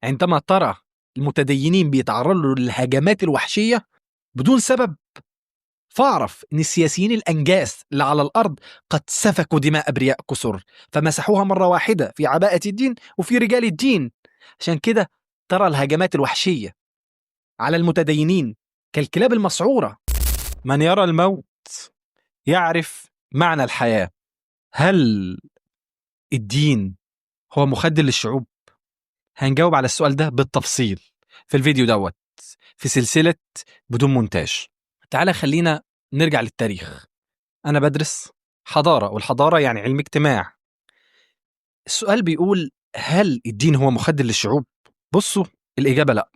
عندما ترى المتدينين بيتعرضوا للهجمات الوحشية بدون سبب، فاعرف ان السياسيين الانجاس اللي على الارض قد سفكوا دماء ابرياء كثر، فمسحوها مرة واحدة في عباءه الدين وفي رجال الدين. عشان كده ترى الهجمات الوحشية على المتدينين كالكلاب المسعوره. من يرى الموت يعرف معنى الحياة. هل الدين هو مخدر للشعوب؟ هنجاوب على السؤال ده بالتفصيل في الفيديو دوت في سلسلة بدون مونتاج. تعالى خلينا نرجع للتاريخ. أنا بدرس حضارة، والحضارة يعني علم اجتماع. السؤال بيقول هل الدين هو مخدر للشعوب؟ بصوا، الإجابة لا،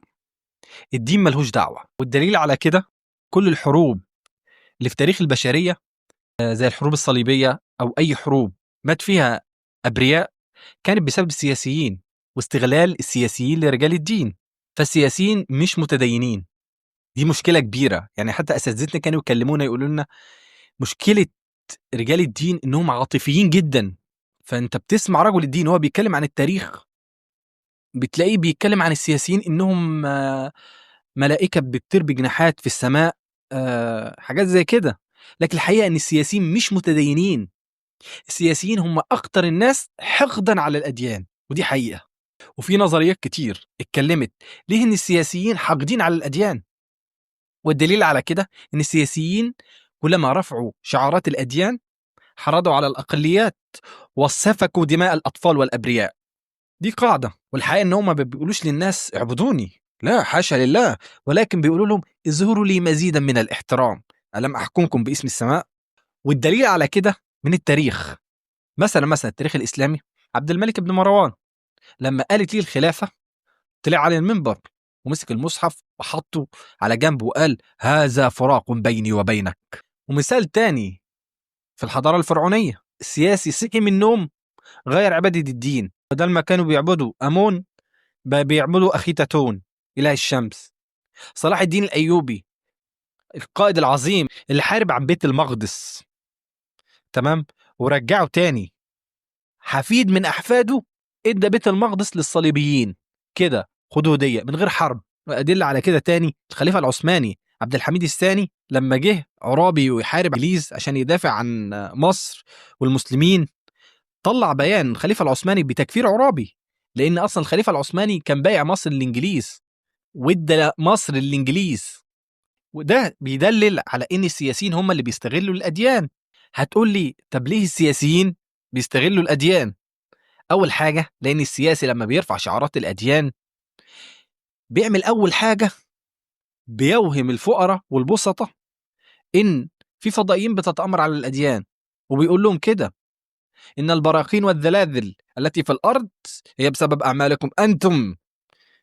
الدين ملهوش دعوة. والدليل على كده كل الحروب اللي في تاريخ البشرية، زي الحروب الصليبية أو أي حروب مات فيها أبرياء، كانت بسبب السياسيين واستغلال السياسيين لرجال الدين. فالسياسيين مش متدينين، دي مشكلة كبيرة. يعني حتى أساتذتنا كانوا يكلمونا يقولوا لنا مشكلة رجال الدين إنهم عاطفيين جدا. فأنت بتسمع رجل الدين وهو بيتكلم عن التاريخ، بتلاقيه بيتكلم عن السياسيين إنهم ملائكة بتطير بجناحات في السماء، حاجات زي كده. لكن الحقيقة إن السياسيين مش متدينين. السياسيين هم أكتر الناس حقدا على الأديان، ودي حقيقة. وفي نظريات كتير اتكلمت ليه إن السياسيين حاقدين على الأديان، والدليل على كده إن السياسيين كلما رفعوا شعارات الأديان حرضوا على الأقليات وسفكوا دماء الأطفال والأبرياء. دي قاعدة. والحقيقة إن هم ما بيقولوش للناس اعبدوني، لا حاشا لله، ولكن بيقولوا لهم اظهروا لي مزيدا من الاحترام، ألم أحكمكم باسم السماء؟ والدليل على كده من التاريخ. مثلا التاريخ الإسلامي، عبد الملك بن مروان لما قالت ليه الخلافة طلع على المنبر ومسك المصحف وحطه على جنب وقال هذا فراق بيني وبينك. ومثال تاني في الحضارة الفرعونية، السياسي صحي من النوم غير عبادة الدين، بدل ما كانوا بيعبدوا أمون بقى بيعبدوا أخيتاتون إله الشمس. صلاح الدين الأيوبي القائد العظيم اللي حارب عن بيت المقدس، تمام، ورجعه تاني، حفيد من أحفاده ادى بيت المقدس للصليبيين كده، خدوا هدية من غير حرب. وأدلة على كده تاني الخليفة العثماني عبد الحميد الثاني لما جه عرابي ويحارب إنجليز عشان يدافع عن مصر والمسلمين، طلع بيان الخليفة العثماني بتكفير عرابي، لأن أصلا الخليفة العثماني كان بايع مصر للإنجليز وادى مصر للإنجليز. وده بيدلل على إن السياسيين هم اللي بيستغلوا الأديان. هتقول لي طب ليه السياسيين بيستغلوا الأديان؟ أول حاجة لأن السياسي لما بيرفع شعارات الأديان بيعمل أول حاجة بيوهم الفقراء والبسطة إن في فضائيين بتتأمر على الأديان، وبيقول لهم كده إن البراكين والزلازل التي في الأرض هي بسبب أعمالكم أنتم،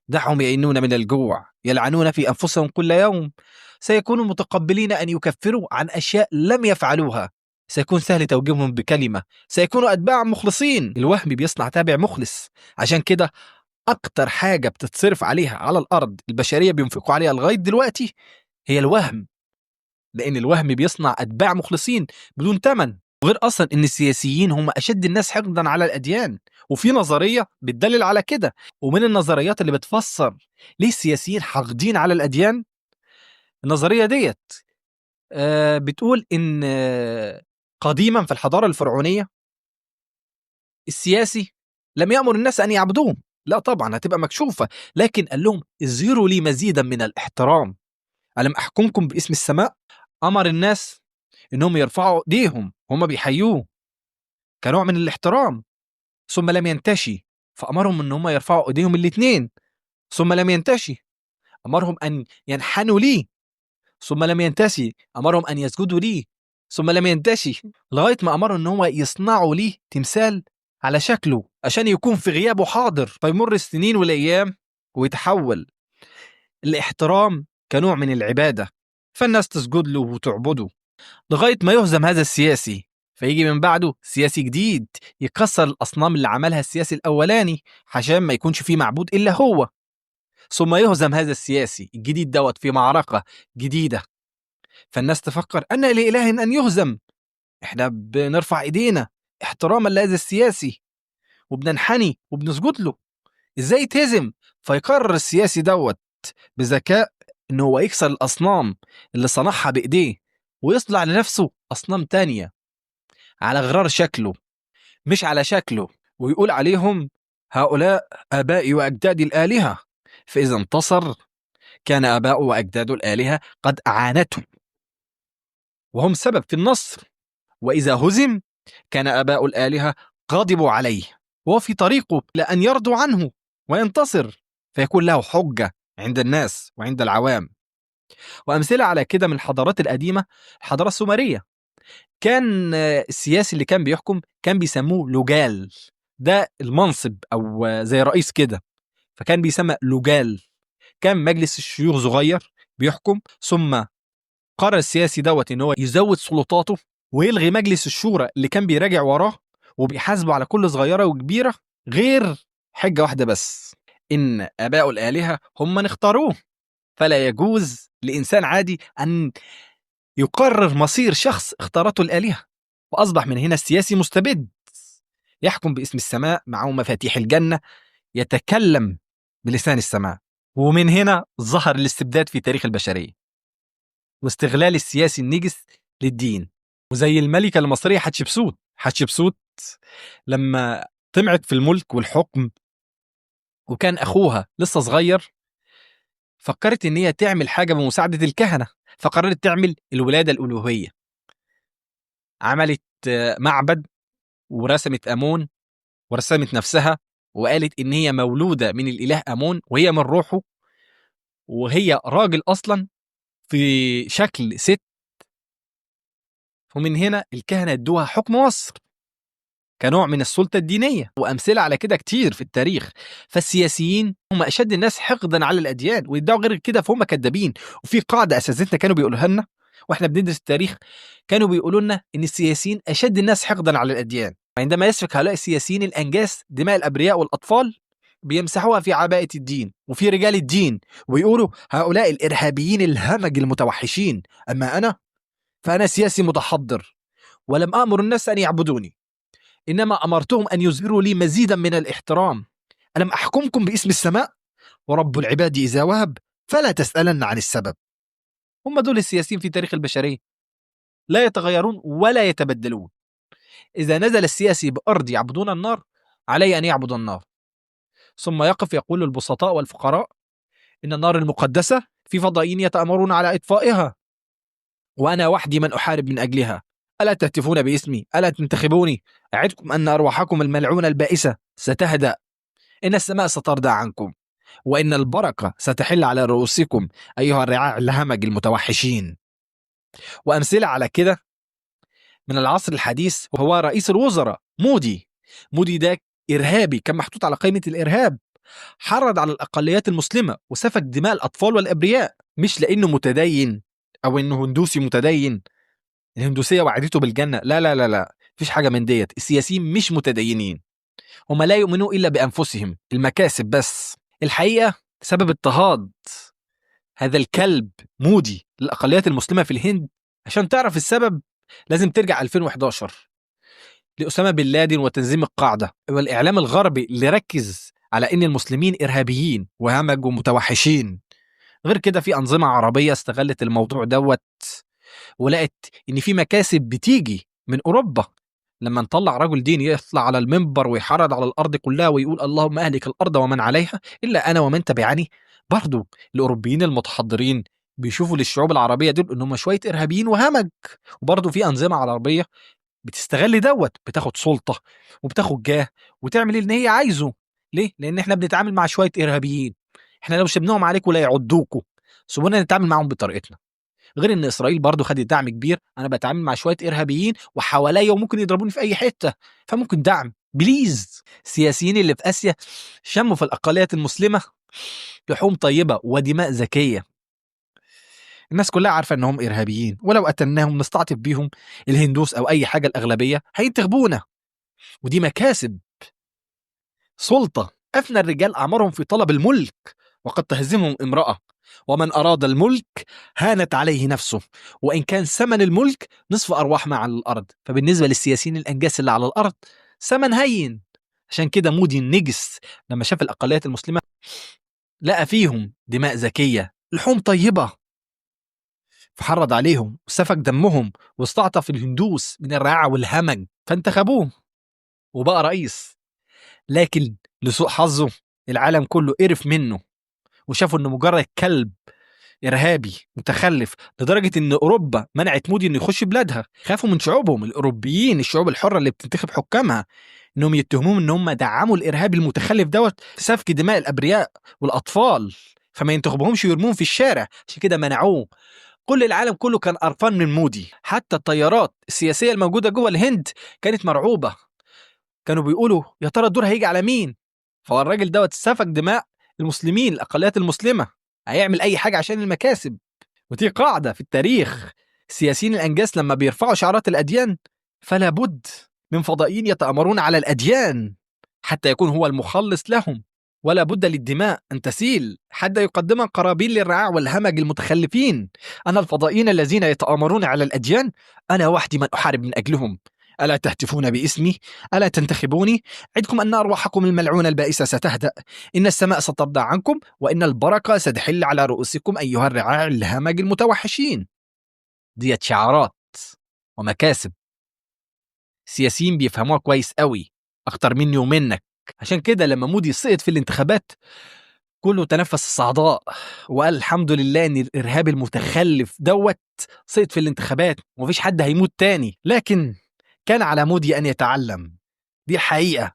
دعهم يئنون من الجوع يلعنون في أنفسهم كل يوم، سيكونوا متقبلين أن يكفروا عن أشياء لم يفعلوها، سيكون سهل توجيههم بكلمة، سيكونوا أتباع مخلصين. الوهم بيصنع تابع مخلص. عشان كده أكتر حاجة بتتصرف عليها على الأرض البشرية بينفقوا عليها لغاية دلوقتي هي الوهم، لأن الوهم بيصنع أتباع مخلصين بدون ثمن. غير أصلا إن السياسيين هم أشد الناس حقدا على الأديان، وفي نظرية بتدلل على كده. ومن النظريات اللي بتفسر ليه السياسيين حاقدين على الأديان، النظرية ديت بتقول إن قديما في الحضارة الفرعونية السياسي لم يأمر الناس أن يعبدوه، لا طبعا هتبقى مكشوفة، لكن قال لهم اظهروا لي مزيدا من الاحترام، ألم أحكمكم باسم السماء؟ أمر الناس إنهم يرفعوا ايديهم هم بيحيوه كنوع من الاحترام، ثم لم ينتشي فأمرهم إن هم يرفعوا ايديهم الاثنين، ثم لم ينتشي أمرهم أن ينحنوا لي، ثم لم ينتشي أمرهم أن يسجدوا لي، ثم لم ينتشي لغاية ما أمرهم إن هم يصنعوا ليه تمثال على شكله عشان يكون في غيابه حاضر. فيمر السنين والأيام ويتحول الاحترام كنوع من العبادة، فالناس تسجد له وتعبده لغاية ما يهزم هذا السياسي، فيجي من بعده سياسي جديد يكسر الأصنام اللي عملها السياسي الأولاني عشان ما يكونش فيه معبود إلا هو، ثم يهزم هذا السياسي الجديد دوت في معركة جديدة، فالناس تفكر أن لإله أن يهزم، إحنا بنرفع إيدينا احتراما لهذا السياسي وبننحني وبنسجد له، إزاي يتهزم؟ فيقرر السياسي دوت بذكاء إن هو يكسر الأصنام اللي صنعها بإيديه ويصنع لنفسه أصنام تانية على غرار شكله، مش على شكله، ويقول عليهم هؤلاء آبائي وأجدادي الآلهة. فإذا انتصر كان آباؤه وأجداده الآلهة قد أعانته وهم سبب في النصر، وإذا هزم كان آباء الآلهة غضبوا عليه وهو في طريقه لأن يرضوا عنه وينتصر، فيكون له حجة عند الناس وعند العوام. وأمثلة على كده من الحضارات القديمة، الحضارة السومرية، كان السياسي اللي كان بيحكم كان بيسموه لوجال، ده المنصب أو زي رئيس كده، فكان بيسمى لوجال. كان مجلس الشيوخ صغير بيحكم، ثم قرر السياسي دوت ان هو يزود سلطاته ويلغي مجلس الشورى اللي كان بيراجع وراه وبيحاسبه على كل صغيرة وكبيره، غير حجه واحدة بس، ان اباء الالهة هم من اختاروه، فلا يجوز لانسان عادي ان يقرر مصير شخص اختارته الالهة. واصبح من هنا السياسي مستبد يحكم باسم السماء، معه مفاتيح الجنة، يتكلم بلسان السماء. ومن هنا ظهر الاستبداد في تاريخ البشرية واستغلال السياسي النجس للدين. وزي الملكة المصرية حتشبسوت، حتشبسوت لما طمعت في الملك والحكم وكان أخوها لسه صغير، فكرت إن هي تعمل حاجة بمساعدة الكهنة، فقررت تعمل الولادة الألوهية. عملت معبد ورسمت أمون ورسمت نفسها وقالت إن هي مولودة من الإله أمون وهي من روحه، وهي راجل أصلا في شكل ست. ومن هنا الكهنة ادوها حكم مصر كنوع من السلطة الدينية. وأمثلة على كده كتير في التاريخ. فالسياسيين هم أشد الناس حقدا على الأديان، ويدعوا غير كده فهم كذابين. وفي قاعدة أساتذتنا كانوا بيقولوها لنا وإحنا بندرس التاريخ، كانوا بيقولوا لنا إن السياسيين أشد الناس حقدا على الأديان. عندما يسفك هؤلاء السياسيين الأنجاس دماء الأبرياء والأطفال بيمسحوها في عباءة الدين وفي رجال الدين، ويقولوا هؤلاء الإرهابيين الهمج المتوحشين، أما أنا فأنا سياسي متحضر ولم أأمر الناس أن يعبدوني، إنما أمرتهم أن يظهروا لي مزيدا من الاحترام. ألم أحكمكم باسم السماء؟ ورب العباد إذا وهب فلا تسألن عن السبب. هم دول السياسيين في تاريخ البشرية، لا يتغيرون ولا يتبدلون. إذا نزل السياسي بأرض يعبدون النار عليه أن يعبد النار، ثم يقف يقول للبسطاء والفقراء إن النار المقدسة في فضائيين يتأمرون على إطفائها، وأنا وحدي من أحارب من أجلها. ألا تهتفون باسمي؟ ألا تنتخبوني؟ أعدكم أن أرواحكم الملعونة البائسة ستهدأ، إن السماء سترضى عنكم، وإن البركة ستحل على رؤوسكم أيها الرعاع الهمج المتوحشين. وأمثلة على كده من العصر الحديث هو رئيس الوزراء مودي. مودي ده إرهابي، كان محطوط على قائمة الإرهاب، حرض على الأقليات المسلمة وسفك دماء الأطفال والأبرياء، مش لأنه متدين أو إنه هندوسي متدين، الهندوسية وعدته بالجنة، لا لا لا لا، مفيش حاجة من ديت. السياسيين مش متدينين، هم لا يؤمنوا إلا بأنفسهم، المكاسب بس. الحقيقة سبب اضطهاد هذا الكلب مودي للأقليات المسلمة في الهند، عشان تعرف السبب لازم ترجع 2011 لأسامة بن لادن وتنظيم القاعدة والإعلام الغربي اللي ركز على إن المسلمين إرهابيين وهمج ومتوحشين. غير كده في أنظمة عربية استغلت الموضوع دوت ولقت إن في مكاسب بتيجي من أوروبا. لما نطلع رجل دين يطلع على المنبر ويحرض على الأرض كلها ويقول اللهم أهلك الأرض ومن عليها إلا أنا ومن تبعني، برضو الأوروبيين المتحضرين بيشوفوا للشعوب العربية دول إن هم شوية إرهابيين وهمج. وبرضو في أنظمة عربية بتستغل دوت، بتاخد سلطة وبتاخد جاه وتعمل اللي هي عايزه. ليه؟ لأن احنا بنتعامل مع شوية إرهابيين، احنا لو سيبناهم عليكم لا يعضوكم، سيبونا نتعامل معاهم بطريقتنا. غير ان اسرائيل برضو خدت دعم كبير، انا بتعامل مع شوية ارهابيين وحواليا وممكن يضربوني في اي حتة، فممكن دعم please. السياسيين اللي في اسيا شموا في الاقليات المسلمة لحوم طيبة ودماء ذكية. الناس كلها عارفه انهم ارهابيين، ولو قتلناهم نستعطف بيهم الهندوس او اي حاجة الاغلبية هينتخبونا، ودي مكاسب سلطة. افنى الرجال اعمارهم في طلب الملك وقد تهزمهم امراة، ومن أراد الملك هانت عليه نفسه، وإن كان ثمن الملك نصف أرواح ما على الأرض. فبالنسبة للسياسيين الأنجاس اللي على الأرض ثمن هين. عشان كده مودي النجس لما شاف الأقليات المسلمة لقى فيهم دماء زكية، لحوم طيبة، فحرض عليهم وسفك دمهم واستعطف الهندوس من الرعاع والهمج، فانتخبوه وبقى رئيس. لكن لسوء حظه العالم كله قرف منه وشافوا انه مجرد كلب ارهابي متخلف، لدرجة ان اوروبا منعت مودي انه يخش بلادها. خافوا من شعوبهم الاوروبيين، الشعوب الحرة اللي بتنتخب حكامها، انهم يتهموهم ان هم دعموا الارهاب المتخلف دوت في سفك دماء الابرياء والاطفال، فما ينتخبوهمش ويرموهم في الشارع. عشان كده منعوه. كل العالم كله كان قرفان من مودي، حتى التيارات السياسية الموجودة جوه الهند كانت مرعوبه، كانوا بيقولوا يا ترى الدور هيجي على مين؟ فهو الراجل دوت سفك دماء المسلمين، الاقليات المسلمة، هيعمل اي حاجة عشان المكاسب. ودي قاعدة في التاريخ، السياسيين الانجاس لما بيرفعوا شعارات الاديان فلا بد من فضائيين يتامرون على الاديان حتى يكون هو المخلص لهم، ولا بد للدماء ان تسيل حتى يقدمها قرابين للرعاع والهمج المتخلفين. انا الفضائيين الذين يتامرون على الاديان، انا وحدي من احارب من اجلهم. ألا تهتفون باسمي؟ ألا تنتخبوني؟ عدكم أن أرواحكم الملعونة البائسة ستهدأ، إن السماء سترضى عنكم، وإن البركة ستحل على رؤوسكم أيها الرعاع الهمج المتوحشين. ديت شعارات ومكاسب سياسيين بيفهموها كويس قوي أكتر مني ومنك. عشان كده لما مودي سقط في الانتخابات كله تنفس الصعداء وقال الحمد لله إن الإرهاب المتخلف دوت سقط في الانتخابات ومفيش حد هيموت تاني. لكن كان على مودي أن يتعلم، دي الحقيقة.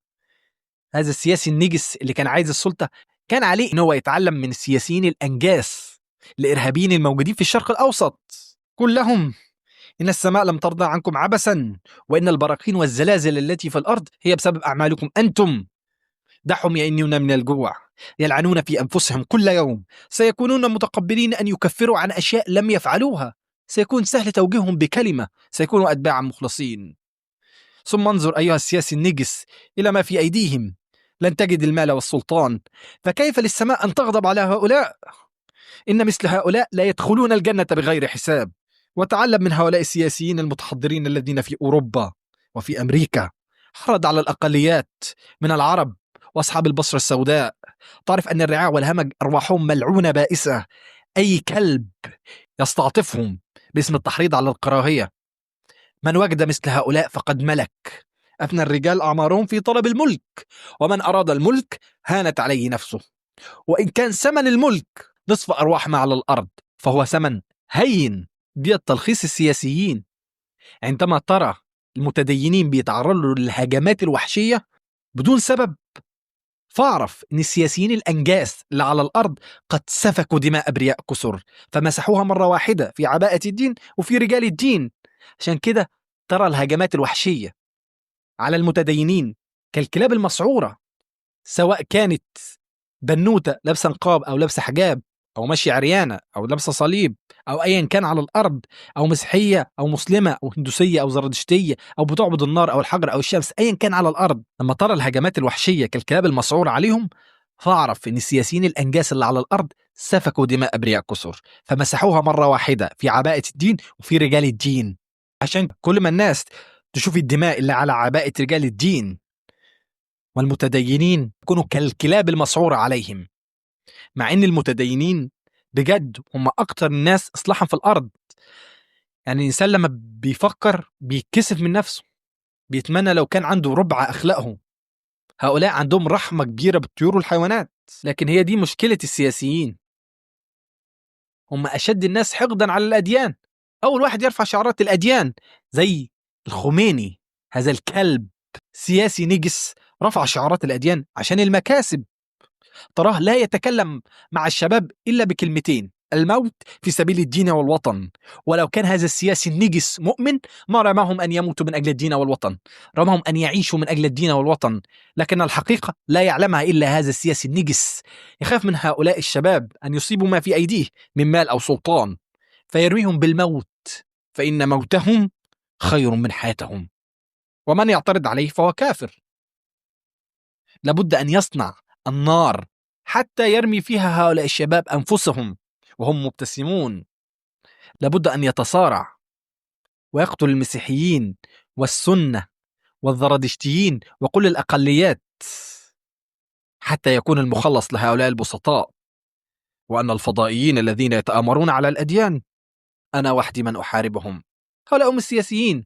هذا السياسي النجس اللي كان عايز السلطة كان عليه إن هو يتعلم من السياسيين الأنجاس الإرهابيين الموجودين في الشرق الأوسط كلهم. إن السماء لم ترضى عنكم عبثا، وإن البراكين والزلازل التي في الأرض هي بسبب أعمالكم أنتم. دعهم يئنون من الجوع، يلعنون في أنفسهم كل يوم، سيكونون متقبلين أن يكفروا عن أشياء لم يفعلوها، سيكون سهل توجيههم بكلمة، سيكونوا أتباعا مخلصين. ثم انظر أيها السياسي النجس إلى ما في أيديهم، لن تجد المال والسلطان، فكيف للسماء أن تغضب على هؤلاء؟ إن مثل هؤلاء لا يدخلون الجنة بغير حساب. وتعلم من هؤلاء السياسيين المتحضرين الذين في أوروبا وفي أمريكا، حرض على الأقليات من العرب وأصحاب البصرة السوداء. تعرف أن الرعاع والهمج أرواحهم ملعونة بائسة، أي كلب يستعطفهم باسم التحريض على الكراهية. من وجد مثل هؤلاء فقد ملك. أفنى الرجال أعمارهم في طلب الملك، ومن أراد الملك هانت عليه نفسه. وإن كان ثمن الملك نصف أرواح ما على الأرض فهو ثمن هين. دي التلخيص السياسيين. عندما ترى المتدينين بيتعرضوا للهجمات الوحشية بدون سبب، فاعرف إن السياسيين الأنجاس اللي على الأرض قد سفكوا دماء أبرياء كسر، فمسحوها مرة واحدة في عباءة الدين وفي رجال الدين. عشان كده ترى الهجمات الوحشية على المتدينين كالكلاب المسعورة، سواء كانت بنوتة لابسة نقاب أو لابسة حجاب أو ماشية عريانة أو لابسة صليب أو أيا كان على الأرض، أو مسيحية أو مسلمة أو هندوسية أو زردشتية أو بتعبد النار أو الحجر أو الشمس، أيا كان على الأرض. لما ترى الهجمات الوحشية كالكلاب المسعورة عليهم، فاعرف إن السياسيين الأنجاس اللي على الأرض سفكوا دماء أبرياء كسر، فمسحوها مرة واحدة في عباءة الدين وفي رجال الدين. عشان كل ما الناس تشوف الدماء اللي على عباءة رجال الدين والمتدينين يكونوا كالكلاب المسعورة عليهم، مع إن المتدينين بجد هم أكتر الناس إصلاحا في الأرض. يعني الإنسان لما بيفكر بيتكسف من نفسه، بيتمنى لو كان عنده ربع أخلاقهم. هؤلاء عندهم رحمة كبيرة بالطيور والحيوانات. لكن هي دي مشكلة السياسيين، هم أشد الناس حقدا على الأديان. أول واحد يرفع شعارات الأديان زي الخميني، هذا الكلب سياسي نجس رفع شعارات الأديان عشان المكاسب. تراه لا يتكلم مع الشباب إلا بكلمتين: الموت في سبيل الدين والوطن. ولو كان هذا السياسي النجس مؤمن ما رماهم أن يموتوا من أجل الدين والوطن، رماهم أن يعيشوا من أجل الدين والوطن. لكن الحقيقة لا يعلمها إلا هذا السياسي النجس. يخاف من هؤلاء الشباب أن يصيبوا ما في أيديه من مال أو سلطان فيرميهم بالموت، فإن موتهم خير من حياتهم. ومن يعترض عليه فهو كافر. لابد أن يصنع النار حتى يرمي فيها هؤلاء الشباب أنفسهم وهم مبتسمون. لابد أن يتصارع ويقتل المسيحيين والسنة والزرادشتيين وكل الأقليات حتى يكون المخلص لهؤلاء البسطاء. وأن الفضائيين الذين يتآمرون على الأديان أنا وحدي من أحاربهم. هؤلاء هم السياسيين.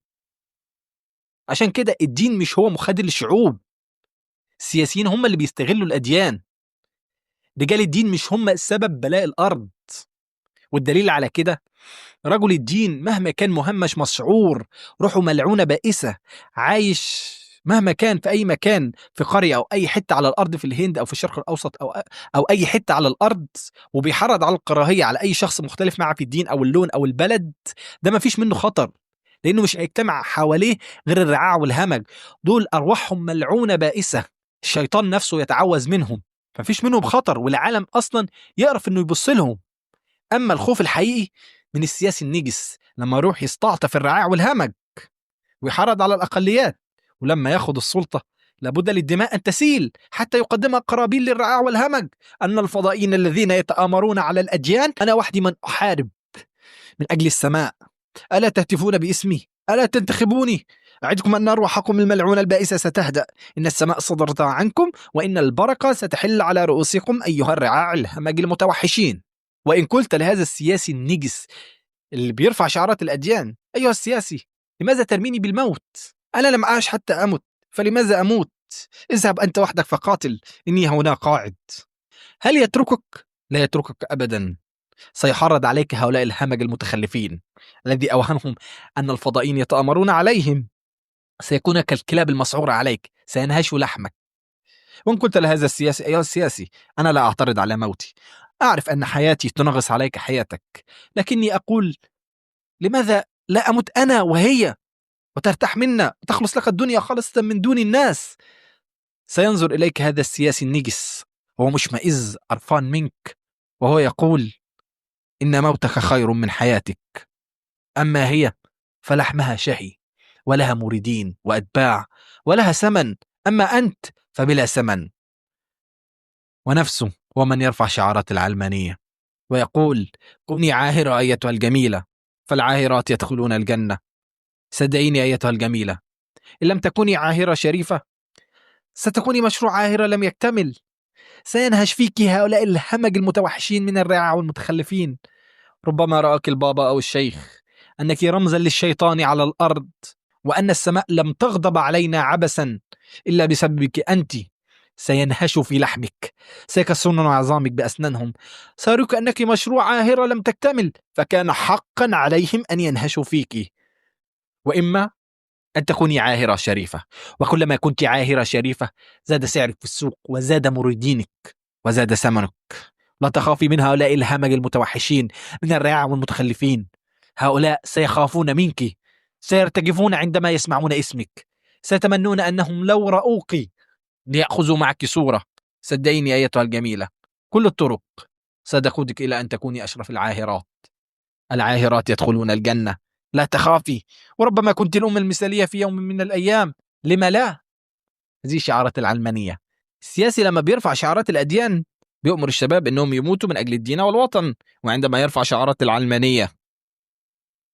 عشان كده الدين مش هو مخدر للشعوب، السياسيين هم اللي بيستغلوا الأديان. رجال الدين مش هم سبب بلاء الأرض. والدليل على كده رجل الدين مهما كان مهمش مسعور، روحه ملعونة بائسة، عايش مهما كان في أي مكان، في قرية أو أي حتة على الأرض، في الهند أو في الشرق الأوسط أو أي حتة على الأرض، وبيحرض على الكراهية على أي شخص مختلف معه في الدين أو اللون أو البلد، ده ما فيش منه خطر، لأنه مش هيجتمع حواليه غير الرعاع والهمج. دول أرواحهم ملعونة بائسة، الشيطان نفسه يتعوذ منهم، فمفيش منهم خطر، والعالم أصلا يعرف إنه يبص لهم. أما الخوف الحقيقي من السياسي النجس لما يروح يستعطف الرعاع والهمج ويحرض على الأقليات، ولما ياخد السلطة لابد للدماء أن تسيل حتى يقدمها قرابين للرعاع والهمج. أن الفضائيين الذين يتآمرون على الأديان أنا وحدي من أحارب من أجل السماء. ألا تهتفون باسمي؟ ألا تنتخبوني؟ أعدكم أن أرواحكم الملعونة البائسة ستهدأ، إن السماء صدرت عنكم، وإن البركة ستحل على رؤوسكم أيها الرعاع الهمج المتوحشين. وإن قلت لهذا السياسي النجس اللي بيرفع شعارات الأديان: أيها السياسي، لماذا ترميني بالموت؟ أنا لم أعش حتى أمت، فلماذا أموت؟ اذهب أنت وحدك فقاتل، إني هنا قاعد. هل يتركك؟ لا يتركك أبدا. سيحرض عليك هؤلاء الهمج المتخلفين الذي أوهمهم أن الفضائيين يتآمرون عليهم. سيكون كالكلاب المسعورة عليك، سينهش لحمك. وإن قلت لهذا السياسي: أيها السياسي، أنا لا أعترض على موتي، أعرف أن حياتي تنغص عليك حياتك، لكني أقول لماذا لا أموت أنا وهي وترتاح منا وتخلص لك الدنيا خالصة من دون الناس؟ سينظر إليك هذا السياسي النجس وهو مشمئز قرفان منك، وهو يقول: إن موتك خير من حياتك، أما هي فلحمها شهي ولها مريدين وأتباع ولها ثمن، أما أنت فبلا ثمن. ونفسه هو من يرفع شعارات العلمانية ويقول: كوني عاهرة أيتها الجميلة، فالعاهرات يدخلون الجنة. صدقيني أيتها الجميلة، إن لم تكوني عاهرة شريفة ستكوني مشروع عاهرة لم يكتمل. سينهش فيك هؤلاء الهمج المتوحشين من الرعاع والمتخلفين. ربما رآك البابا أو الشيخ أنك رمزا للشيطان على الأرض، وأن السماء لم تغضب علينا عبثا إلا بسببك أنت. سينهش في لحمك، سيكسرون عظامك بأسنانهم، سيروك أنك مشروع عاهرة لم تكتمل، فكان حقا عليهم أن ينهشوا فيك. وإما أن تكوني عاهرة شريفة، وكلما كنت عاهرة شريفة زاد سعرك في السوق وزاد مريدينك وزاد ثمنك. لا تخافي من هؤلاء الهمج المتوحشين من الرعاع والمتخلفين، هؤلاء سيخافون منك، سيرتجفون عندما يسمعون اسمك، سيتمنون أنهم لو رأوك ليأخذوا معك صورة. صدقيني أيتها الجميلة، كل الطرق ستقودك إلى أن تكوني أشرف العاهرات. العاهرات يدخلون الجنة، لا تخافي. وربما كنت الأم المثالية في يوم من الأيام، لما لا؟ هذه شعارات العلمانية. السياسي لما بيرفع شعارات الأديان بيؤمر الشباب أنهم يموتوا من أجل الدين والوطن، وعندما يرفع شعارات العلمانية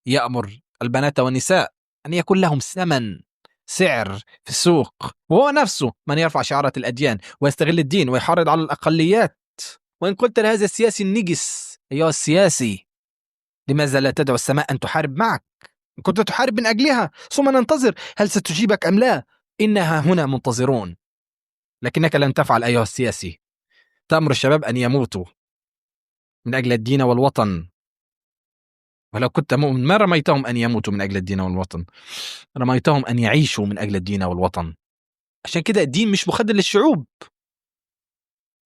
يأمر البنات والنساء أن يكون لهم ثمن، سعر في السوق، وهو نفسه من يرفع شعارات الأديان ويستغل الدين ويحرض على الأقليات. وإن قلت لهذا السياسي النجس: أيها السياسي، لماذا لا تدعو السماء أن تحارب معك؟ إن كنت تحارب من أجلها ثم ننتظر هل ستجيبك أم لا، إنها هنا منتظرون. لكنك لن تفعل أيها السياسي، تأمر الشباب أن يموتوا من أجل الدين والوطن. ولو كنت مؤمن ما رميتهم أن يموتوا من أجل الدين والوطن، رميتهم أن يعيشوا من أجل الدين والوطن. عشان كده الدين مش مخدر للشعوب،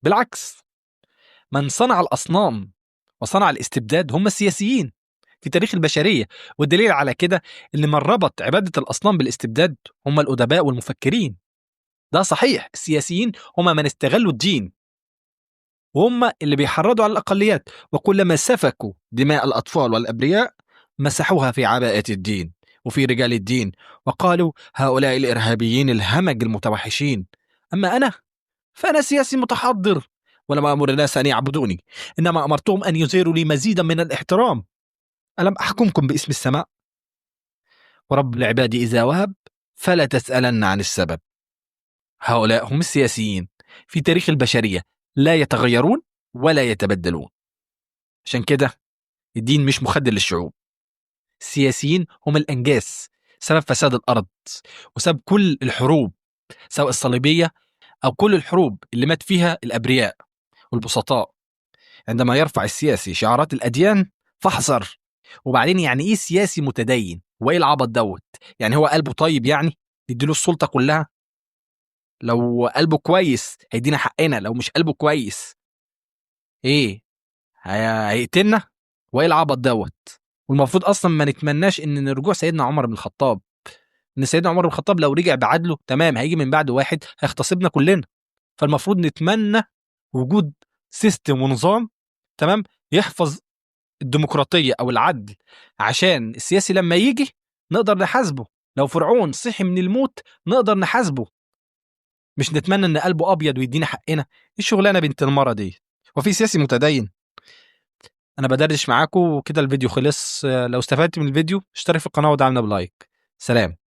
بالعكس، من صنع الأصنام وصنع الاستبداد هم السياسيين في تاريخ البشرية. والدليل على كده اللي من ربط عبادة الأصنام بالاستبداد هم الأدباء والمفكرين. ده صحيح، السياسيين هم من استغلوا الدين، وهم اللي بيحرضوا على الأقليات، وكلما سفكوا دماء الأطفال والأبرياء مسحوها في عباءة الدين وفي رجال الدين، وقالوا هؤلاء الإرهابيين الهمج المتوحشين. أما أنا فأنا سياسي متحضر، ولم أمر الناس أن يعبدوني، إنما أمرتهم أن يظهروا لي مزيدا من الاحترام. ألم أحكمكم باسم السماء؟ ورب العباد إذا وهب فلا تسألن عن السبب. هؤلاء هم السياسيين في تاريخ البشرية، لا يتغيرون ولا يتبدلون. عشان كده الدين مش مخدر للشعوب. السياسيين هم الأنجاس، سبب فساد الأرض وسبب كل الحروب، سواء الصليبية أو كل الحروب اللي مات فيها الأبرياء والبسطاء. عندما يرفع السياسي شعارات الأديان فاحذر. وبعدين يعني إيه سياسي متدين؟ وإيه العبط دوت؟ يعني هو قلبه طيب يعني؟ يديله السلطة كلها؟ لو قلبه كويس هيدينا حقنا، لو مش قلبه كويس إيه؟ هيقتلنا؟ وإيه العبط دوت؟ والمفروض أصلا ما نتمناش إن رجوع سيدنا عمر بن الخطاب، إن سيدنا عمر بن الخطاب لو رجع بعدله تمام، هيجي من بعده واحد هيغتصبنا كلنا. فالمفروض نتمنى وجود system ونظام تمام يحفظ الديمقراطية أو العدل، عشان السياسي لما يجي نقدر نحاسبه. لو فرعون صحي من الموت نقدر نحاسبه، مش نتمنى إن قلبه أبيض ويدينا حقنا. إيه الشغلانة بنت المرة دي؟ وفي سياسي متدين؟ أنا بدردش معاكم وكده الفيديو خلص. لو استفدت من الفيديو اشترك في القناة ودعمنا ب like. سلام.